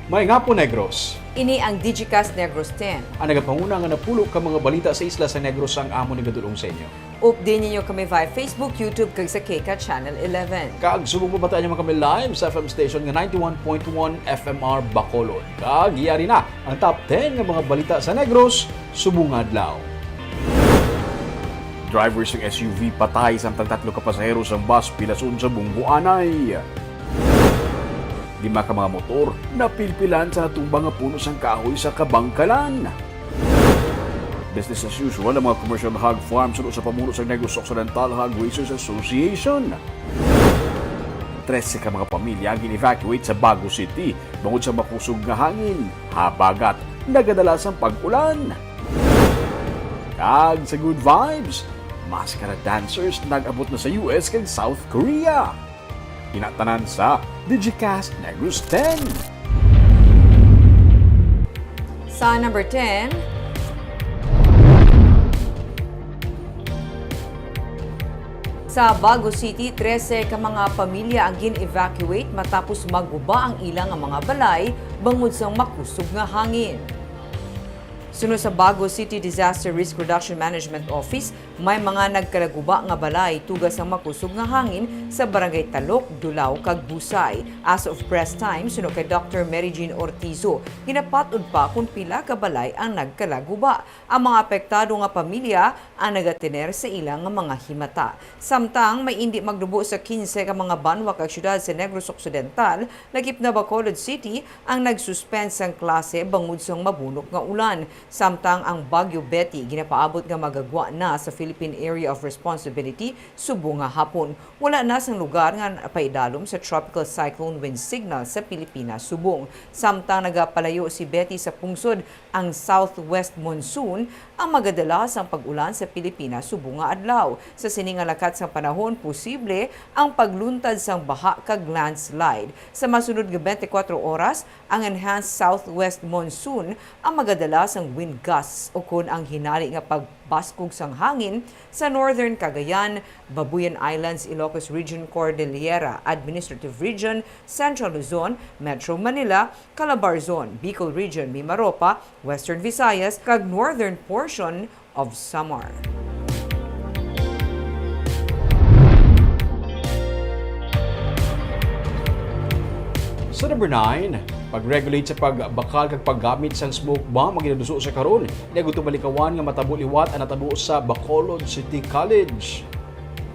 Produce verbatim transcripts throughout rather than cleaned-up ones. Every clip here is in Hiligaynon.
Maayong hapon, Negros. Ini ang Digicast Negros ten. Ang nagapanguna nga napulo ka mga balita sa isla sa Negros ang amon igadul-ong sa inyo. Updi ninyo kami via Facebook, YouTube, kag sa K CAT Channel eleven. Kag subong mabataan niyo man kami live sa F M station nga ninety-one point one F M R Bacolod. Kag yari na ang top ten nga mga balita sa Negros subong nga adlaw. Driver sang S U V patay, samtang tatlo ka pasahero sang bus pilason sa Bunggo anay. Lima ka mga motor napilpilan sa natumba nga puno sang kahoy sa Kabangkalan. Business as usual ang mga commercial hog farm suno sa pamuno sa Negros Occidental Hog Raisers Association. Trese ka mga pamilya ang gin-evacuate sa Bago City bangod sa makusog nga hangin, habagat nagadala sang pag-ulan. Kag sa good vibes, maskara dancers nag-abot na sa U S kag South Korea. Ina tanan sa Digicast Negros ten. Sa number ten, sa Bago City, trese ka mga pamilya ang gin-evacuate matapos maguba ang ila nga mga balay bangod sang makusog nga hangin. Suno sa Bago City Disaster Risk Reduction Management Office, may mga nagkalaguba nga balay tuga sang makusog nga hangin sa Barangay Talok, Dulao, kag Busay. As of press time, suno kay Doctor Mary Jean Ortizo, ginapat-od pa kon pila ka balay ang nagkalaguba. Ang mga apektado nga pamilya ang nagatener sa ila nga mga himata. Samtang may indi magnubo sa kinse ka mga banwa kag syudad sa Negros Occidental, lakip na Bacolod City ang nag-suspend sang klase bangod sang mabunok nga ulan. Samtang ang Bagyo Betty ginapaabot nga magagwa na sa Philippine Area of Responsibility subong nga hapon. Wala na sang lugar nga napaidalom sa Tropical Cyclone Wind Signal sa Pilipinas subong. Samtang nagapalayo si Betty sa pungsod, ang southwest monsoon ang magadala sang pag-ulan sa Pilipinas subong nga adlaw. Sa sini nga lakat sang panahon, posible ang pagluntad sang baha kag landslide. Sa masunod nga twenty-four oras, ang enhanced southwest monsoon ang magadala sang wind gusts ukon ang hinali nga pagbaskog sang hangin sa Northern Cagayan, Babuyan Islands, Ilocos Region, Cordillera Administrative Region, Central Luzon, Metro Manila, Calabarzon, Bicol Region, Mimaropa, Western Visayas, kag northern portion of Samar. Sa number nine, pag-regulate sa pagbakal kag paggamit sang smoke bomb ang ginaduso sa karon. Ini ang gusto malikawan nga matabo liwat ang natabo sa Bacolod City College.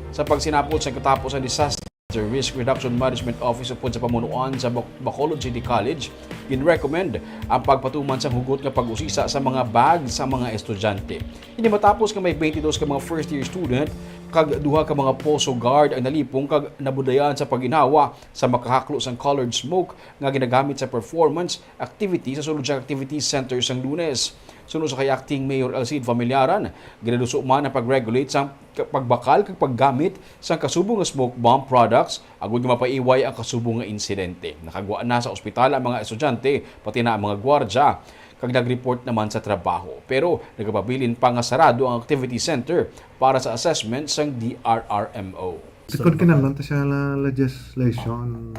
Sa pagsinapol sa katapos ang disaster, Disaster Risk Reduction Management Office upod sa pamunuan sa Bac-, Bacolod City College, gin-recommend ang pagpatuman sang hugot nga pag-usisa sa mga bag sa mga estudyante. Ini matapos nga may twenty-two ka mga first year student kag duha ka mga POSO guard ang nalipong kag nabudayan sa pagginhawa sa makahaklo sang colored smoke nga ginagamit sa performance activity sa sulod sang activity center sang Lunes. Suno sa kay Acting Mayor Alcide Famillaran, ginaduso man ang pag-regulate sa ka-, pagbakal kag paggamit sang kasubong nga smoke bomb products agod nga mapaiway ang kasubong nga insidente. Nakagwa na sa ospital ang mga estudyante, pati na ang mga gwardya, kag nag-report naman sa trabaho. Pero nagapabilin pa nga sarado ang activity center para sa assessment sang D R R M O. Kon kinahanglan ta siya la-, legislation,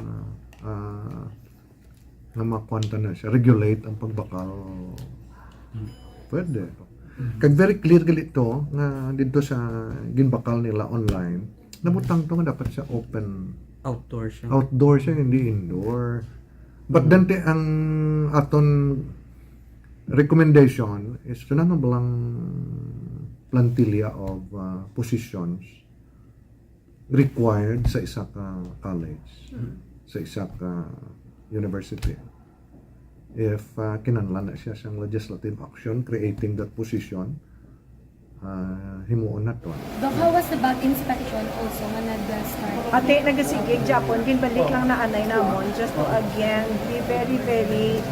ah, nga makuan ta na siya, regulate ang pagbakal. Pwede. Kag very clear gali to nga didto sa ginbakal nila online, nabutang to nga dapat siya open. Outdoor siya. Outdoor siya, hindi indoor. But then, te, ang aton recommendation is kinahanglan lang plantilla of, uh, positions required sa isa ka college, sa isa ka university. If, uh, kinahanglan na siya sang legislative action creating that position, uh, himuon na to. Doc, how was the bag inspection also nga nag-start? Ate, nagasige gyapon, ginbalik lang na anay namon, just to again be very, very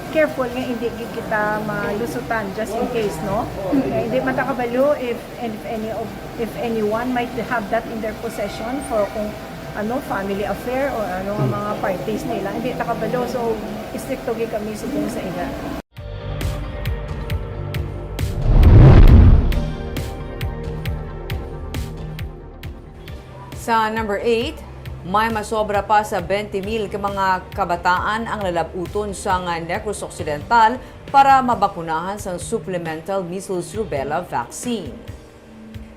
careful nga hindi gid kita malusutan, just in case, no? Kay hindi man ta kabalo if, if any of, if anyone might have that in their possession for kung ano, family affair or ano nga mga parties nila. Hindi ta kabalo, so istrikto gid kami subong sa ila. Sa number eight, May masobra pa sa twenty mil ka mga kabataan ang lalab-uton sang Negros Occidental para mabakunahan sang supplemental measles rubella vaccine.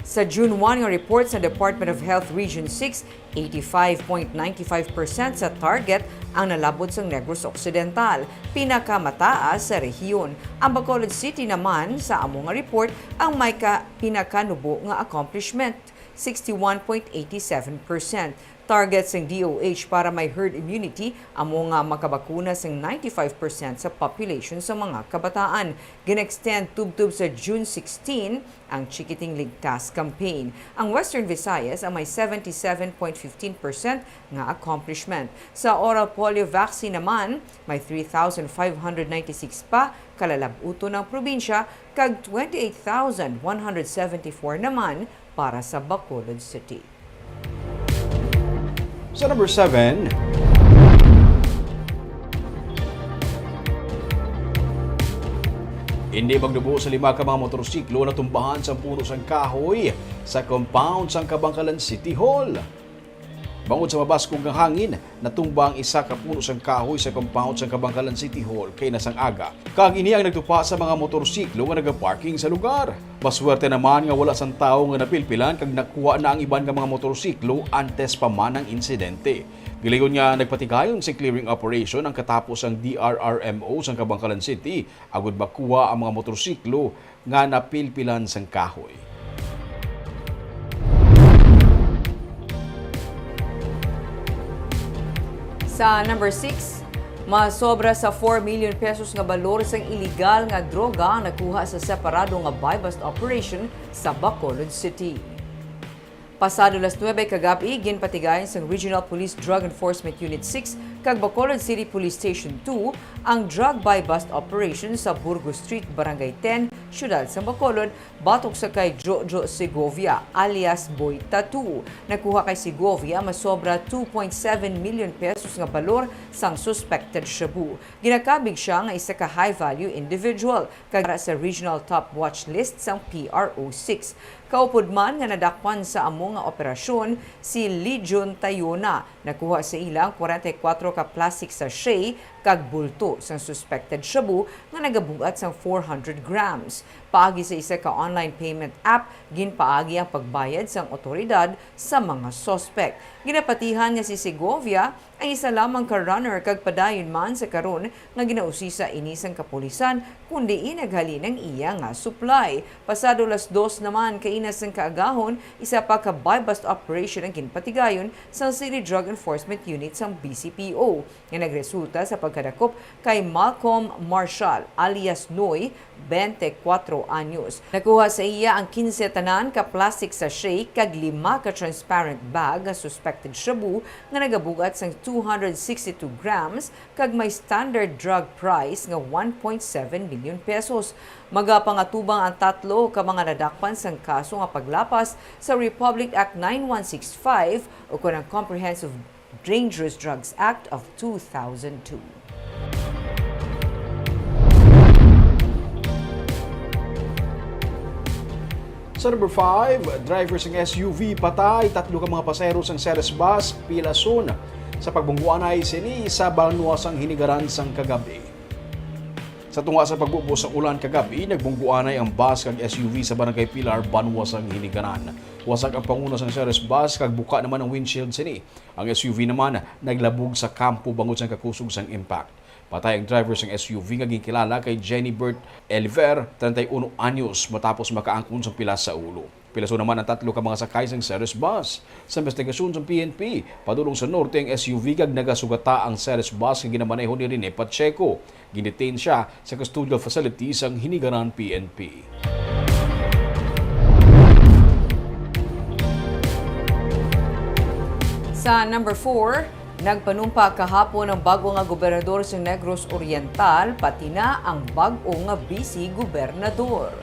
Sa June one nga report sa Department of Health Region six, eighty-five point nine five percent sa target ang nalab-ot sang Negros Occidental, pinakamataas sa rehiyon. Ang Bacolod City naman, sa amo nga report, ang may ka-, pinakanubo nga accomplishment, sixty-one point eight seven percent. Target sang D O H para may herd immunity amo nga makabakuna sang ninety-five percent sa population sa mga kabataan. Gin-extend tubtob sa June sixteen ang Chikiting Ligtas campaign. Ang Western Visayas ang may seventy-seven point fifteen percent nga accomplishment. Sa oral polio vaccine naman, may three thousand five hundred ninety-six pa ka lalab-uton ang probinsya kag twenty-eight thousand one hundred seventy-four naman para sa Bacolod City. Sa number seven, indi magnubo sa lima ka mga motorsiklo natumbahan sang puno sang kahoy sa compound sang Kabankalan City Hall. Bangod sa mabaskog nga hangin, natumba ang isa ka puno sang kahoy sa compound sang Kabankalan City Hall kaina sang aga, kag ini ang nagtupa sa mga motorsiklo nga nagaparking sa lugar. Maswerte naman nga wala sang tawo nga napilpilan kag nakuha na ang iban nga mga motorsiklo antes pa man ang insidente. Gilayon nga nagpatigayon sing clearing operation ang katapos sang D R R M O sang Kabankalan City agud makuha ang mga motorsiklo nga napilpilan sang kahoy. Sa number six, masobra sa four million pesos nga balor sang iligal nga droga ang nakuha sa separado nga buy-bust operation sa Bacolod City. Pasado las nuebe kagab-i, ginpatigayon sang Regional Police Drug Enforcement Unit six kag Bacolod City Police Station two ang drug buy-bust operation sa Burgos Street, Barangay ten, Siyudad sang Bacolod, batok sa kay Jojo Segovia, alias Boy Tattoo. Nakuha kay Segovia masobra two point seven million pesos nga balor sang suspected shabu. Ginakabig sia nga isa ka high-value individual kag ara sa regional top watch list sang P R O six. Kaupod man nga nadakpan sa amo nga operasyon si Legion Tayona. Nakuha sa ila ang kwarenta y kuwatro ka plastic sachet kag bulto sang suspected shabu nga nagabug-at sang four hundred grams. Paagi sa isa ka online payment app, ginpaagi ang pagbayad sang awtoridad sa mga suspect. Ginapatihan nga si Segovia ang isa lamang ka runner kag padayon man sa karon nga ginausisa ini sang kapulisan, kon diin naghalin ang iya nga supply. Pasado las dos naman kaina sang kaagahon, isa pa ka buy-bust operation ang ginpatigayon sang City Drug Enforcement Unit sang B C P O, nga nagresulta sa pagkadakop kay Malcolm Marshall alias Noy, twenty-cuatro anyos. Nakuha sa iya ang kinse tanan ka plastic sachet kag lima ka transparent bag nga suspected shabu nga nagabug-at sang two hundred sixty-two grams kag may standard drug price nga one point seven million pesos. Magapangatubang ang tatlo ka mga nadakpan sang kaso nga paglapas sa Republic Act nine one six five ukon ang Comprehensive Dangerous Drugs Act of two thousand two. Sa number five, driver sang S U V patay, tatlo ka mga pasahero sang Ceres bus pilason sa pagbungguanay sini sa banwa sang Hinigaran sang kagab-i. Sa tunga sa pagbubo sa ulan kagab-i, nagbungguanay ang bus kag S U V sa Barangay Pilar, banwa sang Hinigaran. Wasak ang panguna sang Ceres bus kag buka naman ang windshield sini. Ang S U V naman naglabog sa kampo bangod sang kakusog sang impact. Patay ang driver sang S U V nga ginkilala kay Jenny Bert Eliver, treinta y uno anyos, matapos makaangkon sang pilas sa ulo. Pilason naman ang tatlo ka mga sakay sang Ceres bus. Sa investigasyon sang P N P, padulong sa norte ang S U V kag nagasugata ang Ceres bus nga ginamaneho ni Rene Pacheco. Gin-detain sia sa custodial facility sang Hinigaran P N P. Sa number four, nagpanumpa kahapon ang bag-o nga gobernador sa Negros Oriental, pati na ang bag-o nga vice gobernador.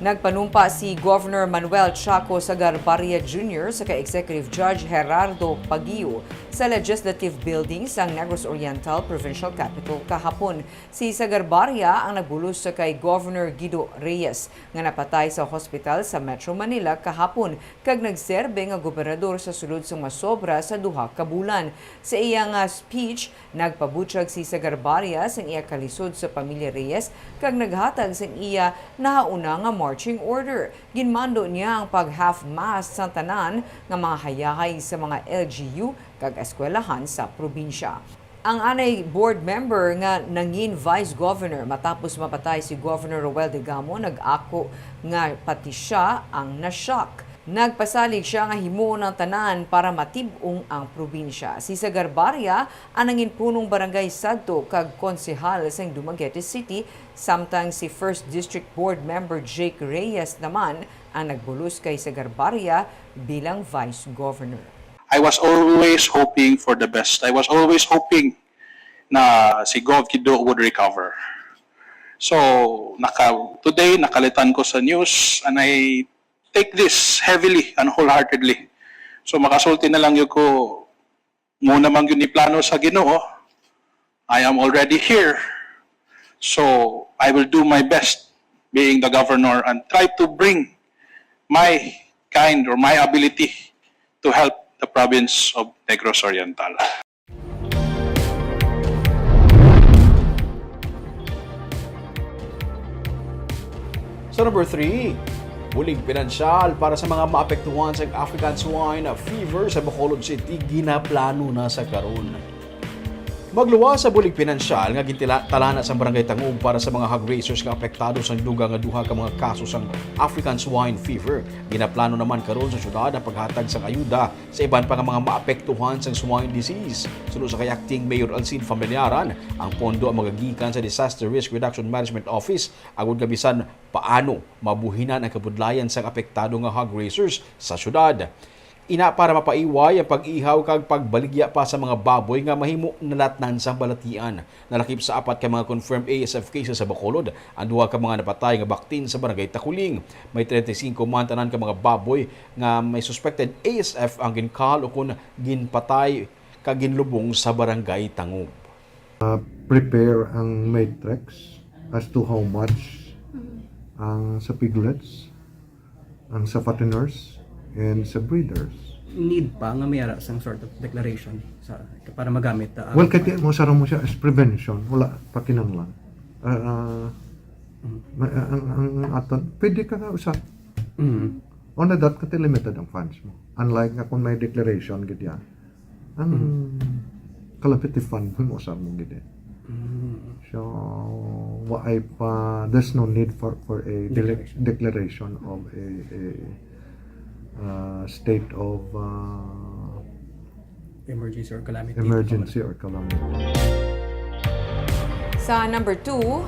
Nagpanumpa si Governor Manuel Chaco Sagarbarria Junior sa kay Executive Judge Gerardo Paguio sa Legislative Building sang Negros Oriental Provincial Capitol kahapon. Si Sagarbarria ang nagbulos sa kay Governor Guido Reyes, nga napatay sa hospital sa Metro Manila kahapon kag nagserbe nga gobernador sa sulod sang masobra sa duha ka bulan. Sa iya nga speech, nagpabutyag si Sagarbarria sang iya kalisod sa pamilya Reyes kag naghatag sang iya nahauna nga marching order. Ginmando niya ang pag-half-mast sa tanan nga mga hayahay sa mga L G U kag eskwelahan sa probinsya. Ang anay board member nga nangin vice governor matapos mapatay si Governor Roel Degamo nag-ako nga pati sia ang na-shock. Nagpasalig sia nga himuon ang tanan para matib-ong ang probinsya. Si Sagarbarria ang nangin punong barangay sadto kag konsehal sang Dumaguete City, samtang si First District Board Member Jake Reyes naman ang nagbulos kay Sagarbarria bilang Vice Governor. I was always hoping for the best. I was always hoping na si Gov Kido would recover. So, naka, today, nakalitan ko sa news and I take this heavily and wholeheartedly. So, makasulti na lang yun ko, muna man yun ni plano sa Ginoo, I am already here. So, I will do my best being the governor and try to bring my kind or my ability to help the province of Negros Oriental. Sa number three, bulig pinansyal para sa mga maapektuhan sa African Swine Fever sa Bacolod City ginaplano na sa karon. Magluwas sa bulig pinansyal nga gintalana sa Barangay Tangub para sa mga hog raisers nga apektado sang dugang nga duha ka mga kaso sang African Swine Fever. Ginaplano naman karon sa syudad ang paghatag sang ayuda sa iban pa nga mga maapektuhan sang swine disease. Suno sa kay Acting Mayor Alcide Familiaran, ang pondo ang magagikan sa Disaster Risk Reduction Management Office agud nga bisan paano mabuhinan ang kabudlayan sang apektado nga hog raisers sa syudad. Ina para mapaiway ang pag-ihaw kag pagbaligya pa sa mga baboy nga mahimo nalatnan sang balatian. Nalakip sa apat ka mga confirmed A S F cases sa Bacolod ang duha ka mga napatay nga baktin sa Barangay Takuling. May treinta y cinco man tanan ka mga baboy nga may suspected A S F ang ginkahal ukon ginpatay kag ginlubong sa Barangay Tangub. Prepare ang matrix as to how much ang sa piglets, ang sa fatteners, and sa breeders. Need pa nga may ara sang sort of declaration sa para magamit ta. Well, kay mo sa mo siya as prevention, wala pa kinahanglan. Ah, ah, ma- ang, ang, ang aton, pwede ka nga usa. Mm. Una dat ka limited ang funds mo. Unlike nga kung may declaration gid yan, ang calamity fund mo sa mo gid eh. Mm. So, waay pa, there's no need for for a dele- Declaration. Declaration of a, a uh, state of uh, Emergency or calamity. Emergency or calamity. Sa number two,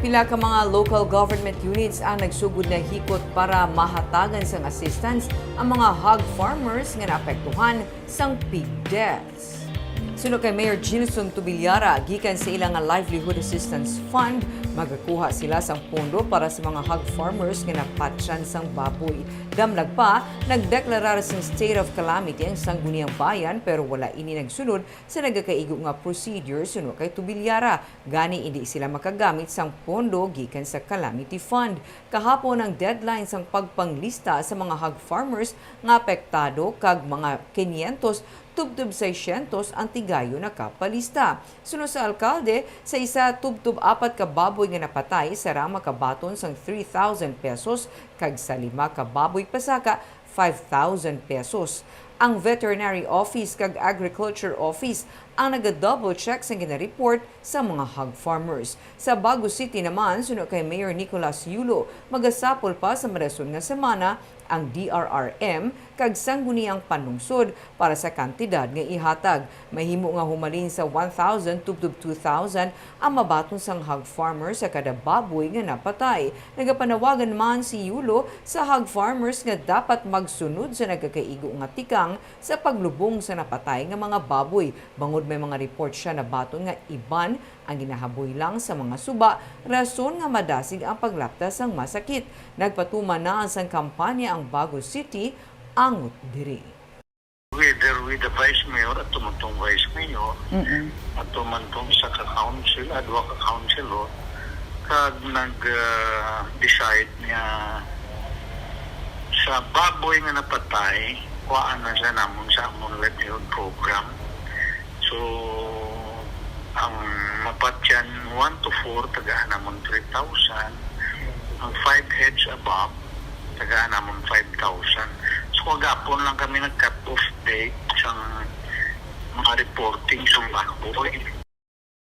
pila ka mga local government units ang nagsugod na hikot para mahatagan sang assistance ang mga hog farmers nga naapektuhan sang pig deaths. Suno kay Mayor Gilson Tubillara, gikan sa ila nga Livelihood Assistance Fund, magakuha sila sang pondo para sa mga hog farmers nga napatyan sang baboy. Damlag pa, nagdeklarar sang state of calamity ang Sangguniang Bayan, pero wala ini nagsunod sa nagakaigo nga procedure suno kay Tubillara. Gani, indi sila makagamit sang pondo gikan sa Calamity Fund. Kahapon ang deadline sang pagpanglista sa mga hog farmers nga apektado, kag mga kinyentos tubtob seiscientos ang tigayon nakapalista. Suno sa alkalde, sa isa tubtob apat ka baboy nga napatay, sara makabaton sang three thousand pesos, kag sa lima ka baboy pasaka, five thousand pesos. Ang Veterinary Office kag Agriculture Office ang naga-double check sang gina-report sa mga hog farmers. Sa Bago City naman, suno kay Mayor Nicolas Yulo, magasapol pa sa madason nga semana ang D R R M kag Sangguniang Panlungsod para sa kantidad nga ihatag. Mahimo nga humalin sa one thousand tubtob two thousand ang mabaton sang hog farmer sa kada baboy nga napatay. Nagapanawagan man si Yulo sa hog farmers nga dapat magsunod sa nagakaigo nga tikang sa paglubong sa napatay nga mga baboy, bangod May mga report siya nabaton nga iban ang ginahaboy lang sa mga suba, rason nga madasig ang paglapta sang masakit. Nagpatuman na sang kampanya ang Bago City, Angot Diri. Whether with the vice mayor, ato man tong vice mayor, Mm-mm. ato man tong isa ka council, ah, duha ka councilor, kag nag, ah, decide nga sa baboy nga napatay, kuhaan na siya namon sa amon livelihood program. So, ang mapatyan one to four, tagaan namon three thousand. Ang five heads above, tagaan namon five thousand. So, kagapon lang kami nag-cut off date sa mga reporting sa baboy.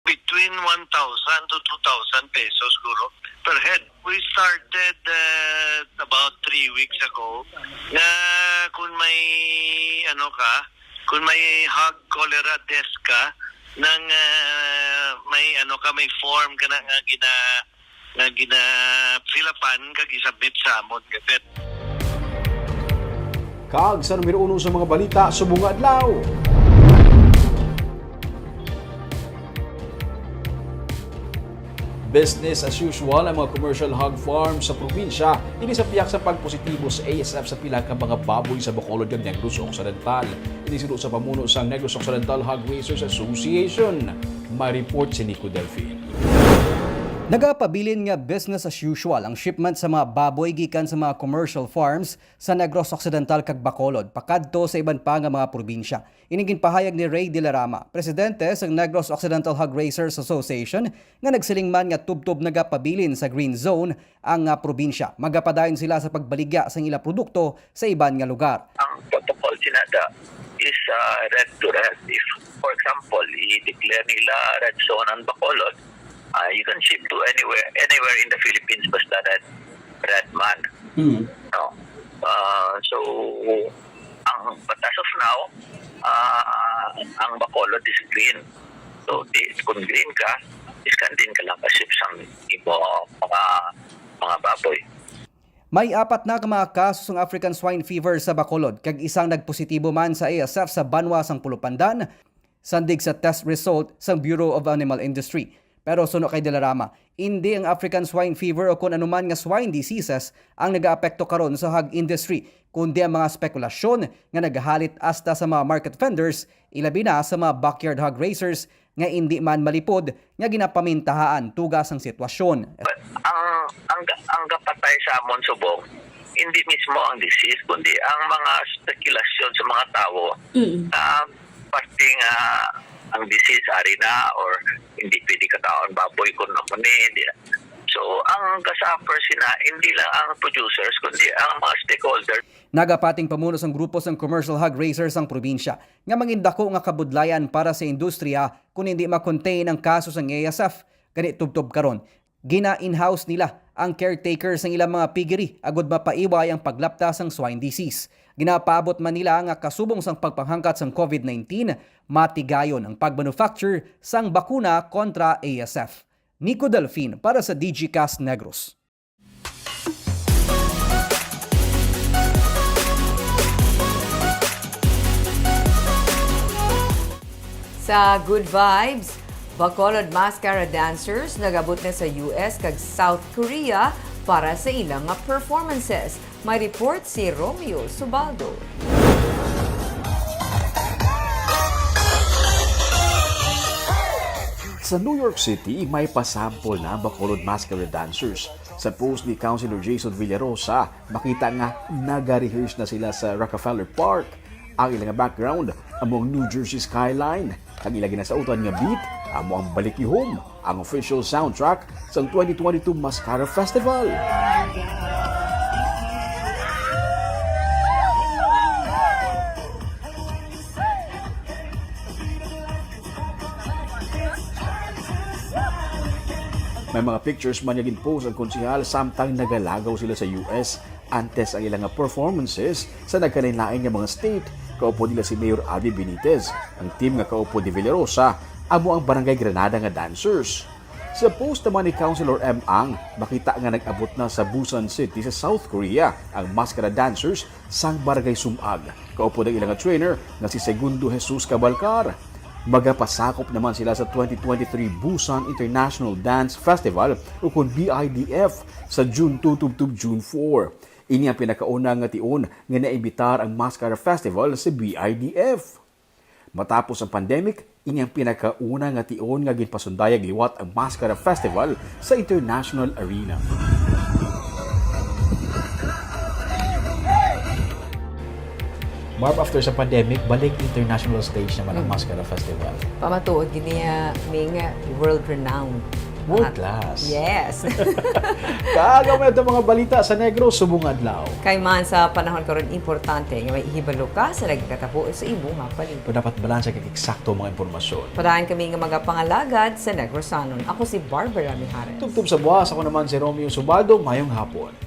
Between one thousand to two thousand pesos, guro, per head. We started, uh, about three weeks ago na kung may, ano ka, kung may hog cholera desk ka, nang, uh, may, ano ka, may form ka na nga gina-, nga gina-fill upan kag isubmit sa amon, gapit. Kag sa numero uno sa mga balita subong nga adlaw. Business as usual ang mga commercial hog farm sa probinsya, ini sa pihak sa pagpositibo sa A S F sa pila ka mga baboy sa Bacolod kag Negros Occidental. Ini sinuno sa pamuno sang Negros Occidental Hog Raisers Association. May report si Nico Delfin. Nagapabilin nga business as usual ang shipment sa mga baboy gikan sa mga commercial farms sa Negros Occidental kag Bacolod, pakadto sa iban pa nga mga probinsya. Ini ginpahayag ni Ray Dilarama, presidente sang Negros Occidental Hog Raisers Association, nga nagsiling man nga tubtob nagapabilin sa green zone ang, ah, probinsya. Magapadayon sila sa pagbaligya sang ila produkto sa iban nga lugar. Ang protocol sinada is, ah, red to red. If, for example, i-declare nila red zone ang Bacolod, ah, you can ship to anywhere, anywhere in the Philippines basta red, red man. Mm. No? Ah, so, ang, but as of now, ah, ang Bacolod is green. So, di, kung green ka, iskandin ka lang ka-ship sang imo mga, mga baboy. May apat na ka mga kaso sang African Swine Fever sa Bacolod, kag isang nagpositibo man sa A S F sa banwa sang Pulupandan, sandig sa test result sang Bureau of Animal Industry. Pero suno kay Dilarama, indi ang African Swine Fever o kon anuman nga swine diseases ang nagaapekto karon sa hog industry, kundi ang mga spekulasyon nga nagahalit hasta sa mga market vendors, ilabi na sa mga backyard hog raisers nga indi man malipod nga ginapamintahaan tuga sang sitwasyon. Ang, ang, ang gapatay sa amon subong, hindi mismo ang disease, kundi ang mga spekulasyon sa mga tawo Mm. na parte nga ang disease ari na or hindi pwede kakaon baboy kung amo ni, hindi na. So, ang ga-suffer sina, hindi lang ang producers, kundi ang mga stakeholders. Nagapating pamuno sang grupo sang commercial hog raisers ang probinsya nga mangindako nga kabudlayan para sa industriya kon hindi ma-contain ang kaso sang A S F. Gani tubtob karon, gina-in-house nila ang caretaker sang ilang mga piggery agud mapaiway ang paglapta sang swine disease. Ginapaabot man nila nga kasubong sang pagpanghangkat sang COVID nineteen, matigayon ang pag-manufacture sang bakuna kontra A S F. Nico Delfin para sa Digicast Negros. Sa Good Vibes, Bacolod Mascara Dancers nagabot na sa U S kag South Korea para sa ilang nga performances. May report si Romeo Subaldo. Sa New York City, may pasample na ang Bacolod Mascara Dancers. Sa post ni Councilor Jason Villarosa, makita nga naga-rehearse na sila sa Rockefeller Park. Ang ilang background amo ang New Jersey skyline. Ang ilang ginasautan nga beat amo ang Balikihom, ang official soundtrack sang twenty twenty-two Mascara Festival. May mga pictures man nga gin-post ang konsehal samtang nagalagaw sila sa U S antes ang ilang nga performances sa nagkalainlain nga mga state. Kaupod nila si Mayor Abby Benitez. Ang team nga kaupod ni Villarosa amo ang Barangay Granada nga dancers. Sa post naman ni Councilor M. Ang, makita nga nag-abot na sa Busan City sa South Korea ang Mascara Dancers sang Barangay Sumag. Kaupod ang ilang trainer nga si Segundo Jesus Cabalcar. Magapasakop naman sila sa twenty twenty-three Busan International Dance Festival, ukon B I D F, sa June two tubtob June four. Ini ang pinakauna nga tion nga naimbitar ang Mascara Festival sa B I D F. Matapos ang pandemic, ini ang pinakauna nga tion nga ginpasundayag liwat ang Mascara Festival sa international arena. Marv, after sa pandemic, balik international stage naman ang Mm. Mascara Festival. Pamatuod gid niya, Ming, world-renowned. World class. Yes. Kaagaw mo itong mga balita sa Negros subong adlaw. Kay man sa panahon karon, importante nga may ihibalo ka sa nagakatabo sa imo nga palibot. Pero dapat balanse kag eksakto ang mga impormasyon. Padaan kami nga mga pangalagad sa Negrosanon. Ako si Barbara Mijares. Tubtob sa buwas, ako naman si Romeo Subaldo. Mayong hapon.